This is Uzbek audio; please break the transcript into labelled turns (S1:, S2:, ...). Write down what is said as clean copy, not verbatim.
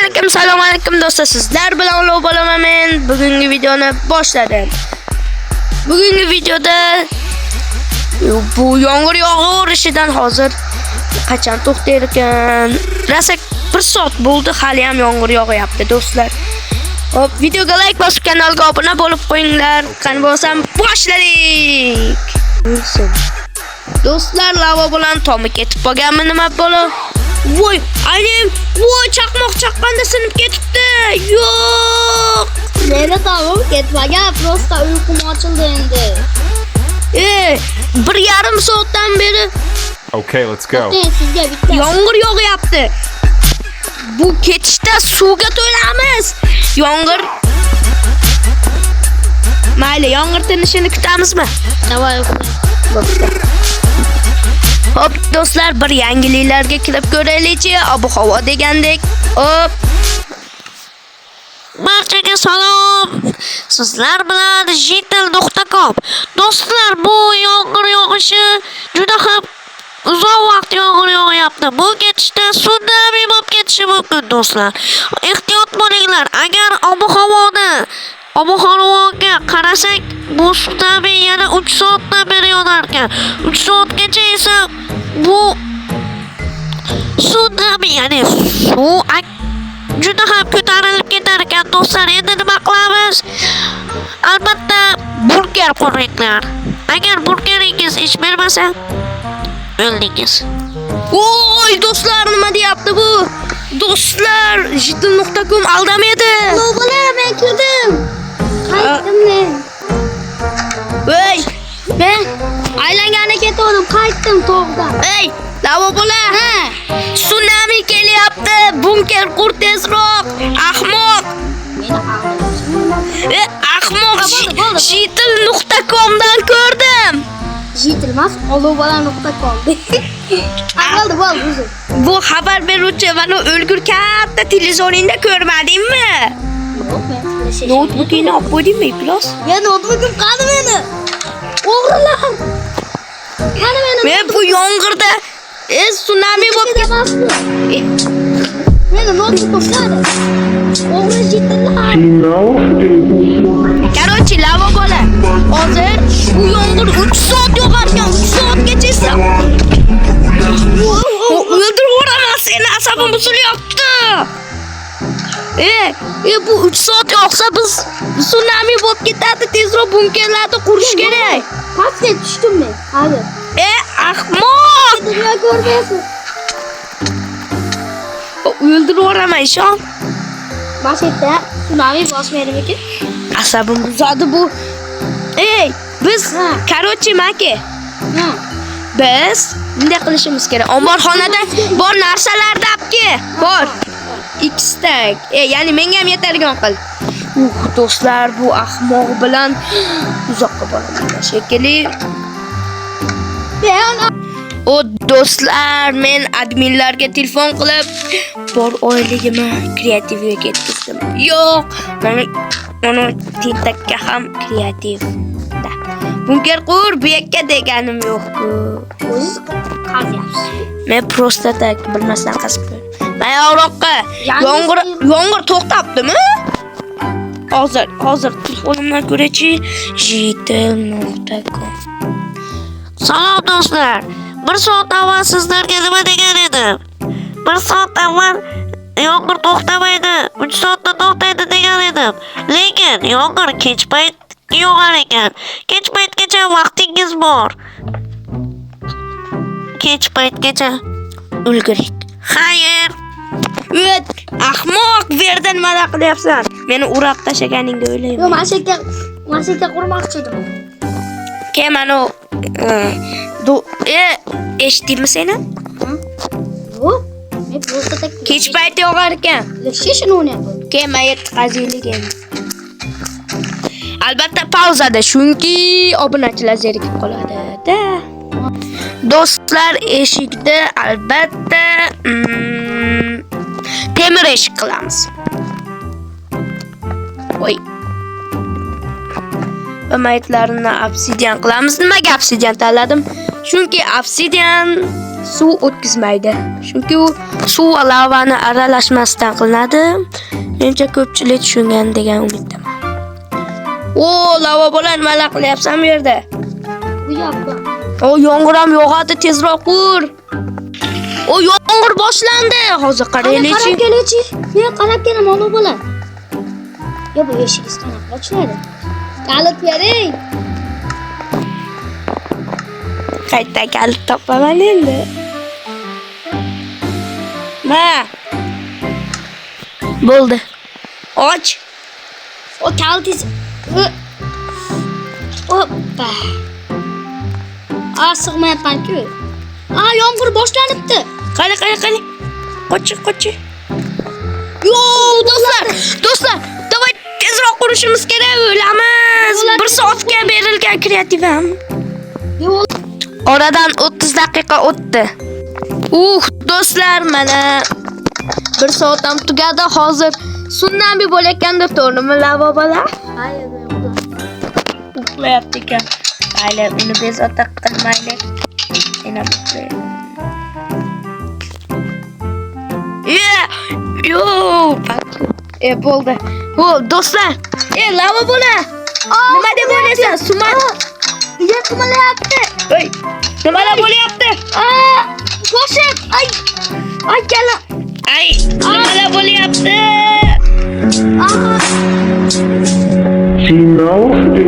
S1: Alaykum, salom alaykum do'stlar. Sizlar bilan Ulug' bo'laman men. Bugungi videoni boshladim. Bugungi videoda bu yomg'ir yog'averishidan hozir qachon to'xtar ekan? Rosa 1 soat bo'ldi, hali ham yomg'ir yog'yapti do'stlar. Hop, videoga like bosib, kanalga obuna bo'lib qo'yinglar. Qani bo'lsam boshladik. Do'stlar, lava bilan tomi ketib qolganmi, nima bo'la? Voy, aynim, voy, chaqmoq chaqqanda sinib ketibdi. Yo'q.
S2: Meni tomim ketmagan, просто uyqum ochildi endi.
S1: 1,5 soatdan beri
S3: Okay, let's go.
S2: To'xtang, sizga bitta
S1: yomg'ir yog'yapti. Bu ketishda suvga to'lamiz. Yomg'ir. Mayli, yomg'ir tinishini kutamizmi?
S2: Давай uxlang.
S1: Bo'pti. Hop do'stlar, bir yangiliklarga kirib ko'raylikchi. Ob-havo degandek. Hop.
S4: Barchaga salom. Sizlar bilan Jitel.com. Do'stlar, bu yomg'ir yog'ishi juda ham uzoq vaqt yomg'ir yog'yapti. Bu ketishda sunami bo'lib ketishi mumkin, do'stlar. Ehtiyot bo'linglar. Agar ob-havoga qarasak, bu sunami yana 3 soatdan beri yonar ekan. 3 soatgacha esa bu sunami, ya'ni suv juda ham ko'tarilib ketar ekan, do'stlar. Endi nima qilamiz? Albatta bunker quringlar. Agar bunkeringiz ish bermasa, o'ldingiz.
S1: Voy do'stlar, nima deyapti bu? Do'stlar, jitel.com aldamaydi.
S2: Ulug' bola, men kirdim. Qaytdim men.
S1: Voy,
S2: Men aylangani ketgandim, qaytdim tog'dan.
S1: Ey, lava bola.
S2: Ha.
S1: Tsunami kelyapti. Bunker qur tezroq. Ahmoq.
S2: Meni aldadingiz.
S1: Ahmoq.
S2: Bo'ldi, bo'ldi.
S1: Jitel.comdan ko'rdim.
S2: Jitel emas, ulug'bola.com. Ha, bo'ldi, bo'ldi, uzr.
S1: Bu xabar beruvchi mana o'lgur katta televizoringda ko'rmadingmi?
S2: Yo'q, men PlayStation.
S1: Noutbukingni olib qo'ydingmi, iflos?
S2: Ya noutbukim qani meni? O'g'rilar. Qani meni?
S1: Men bu yomg'irda tsunami bo'lib
S2: Ketdi emasmi? Meni noutbukim qani? O'g'ri jitellar.
S1: Короче, lava bola. Hozir bu yomg'ir 3 soat yog'arkan, 3 soatgacha esa o'ldirib yuboraman seni, asabim buzilyapti. Bu 3 soat yog'sa biz tsunami bo'lib ketadi, tezroq bunkerlarni qurish kerak.
S2: Pastga tushdim men. Hali.
S1: Ahmoq!
S2: Dunyo ko'rmaysiz.
S1: O'ldirib yuboraman, ishon.
S2: Mana shu yerda tsunami bosmaydimikin?
S1: Asabim buzadi bu. Ey, biz
S2: Ha.
S1: короче, maki.
S2: Ha.
S1: Biz bunday qilishimiz kerak. Omborxonada bor narsalarni olib kel. Bor. Ikkita. Ya'ni menga ham yetadigan qil. Do'stlar, bu ahmoq bilan uzoqqa boraman shekilli.
S2: Ben
S1: O do'stlar, men adminlarga telefon qilib bor oyligimni kreativga ketkizdim. Yo'q, mana uni tentakka ham kreativ. Da. Bunker qur bu yerga deganim yo'q-ku.
S2: o'ziz qazyapsiz.
S1: Men просто так bilmasdan qazib qo'ydim. Mayroqqa yomg'ir to'xtabdimi? Hozir telefonimdan ko'rachi, jitel.com.
S4: Salom do'stlar. Bir soat avval sizlarga nima degan edim? Bir soat avval yomg'ir to'xtamaydi, 3 soatda to'xtaydi degan edim. Lekin yomg'ir kech payt yog'ar ekan. Kech paytgacha vaqtingiz bor. Kech paytgacha
S1: Ulguring.
S4: Xayr.
S1: O't, ahmoq, bu yerda nima qilyapsan? Meni urab tashlaganingda o'ylayman.
S2: Yo'q, mana shu yerga qurmoqchi edim.
S1: Keyin mana eshitdingmi seni?
S2: Yo'q. Men просто так
S1: Kech payt yog'ar ekan.
S2: PlayStation o'ynayapman.
S1: Keyin men yerda qaziylik endi. Albatta pauzada, chunki obunachilar zerikib qoladi-da. Do'stlar, eshikda albatta temir eshik qilamiz. Voy. Va maytlarini obsidian qilamiz. Nimaga obsidian tanladim? Chunki obsidian Suv o'tkazmaydi. Chunki u suv va lavani aralashmasdan qilinadi. Menimcha ko'pchilik tushungan degan umiddaman. O, lava bola, nimalar qilyapsan bu yerda?
S2: Bu yoqqa.
S1: O, yomg'ir ham yog'adi, tezroq ur. O, yomg'ir boshlandi. Hozir
S2: Qarab
S1: qaraylikchi.
S2: kelchi. Men qarab kelaman, olov bola. Yo, bu eshigingiz qanaqa ochiladi? Kalit bering.
S1: Qayta kalit topaman endi. Ma. Bo'ldi. Och.
S2: O kalitingiz. Hoppa. A, sig'mayapman-ku. A, yomg'ir boshlanibdi.
S1: Qani, qani, qani. Qochi, qochi. Yo, do'stlar, do'stlar, давай tezroq qurishimiz kerak, o'lamiz. Bir soatga berilgan kreativ ham.
S2: Devor
S1: Oradan 30 daqiqa o'tdi. Do'stlar, mana bir soat ham tugadi. Hozir sunami bo'layotgandir, to'g'rimi, lava bola?
S2: Hayır,
S1: Uxlayapti ekan. Mayli, uni bezovta qilmaylik. Yana uxlaydi. Ye, yo, bo'ldi. O, do'stlar, lava bola. Nima deb o'ylaysan? Sumat.
S2: Yer qimirlayapti.
S1: Ey, nimalar bo'lyapti?
S2: Aa, qo'shiq. Ay. Ay, kala.
S1: Ay, nimalar bo'lyapti?
S2: Aa.
S3: Final.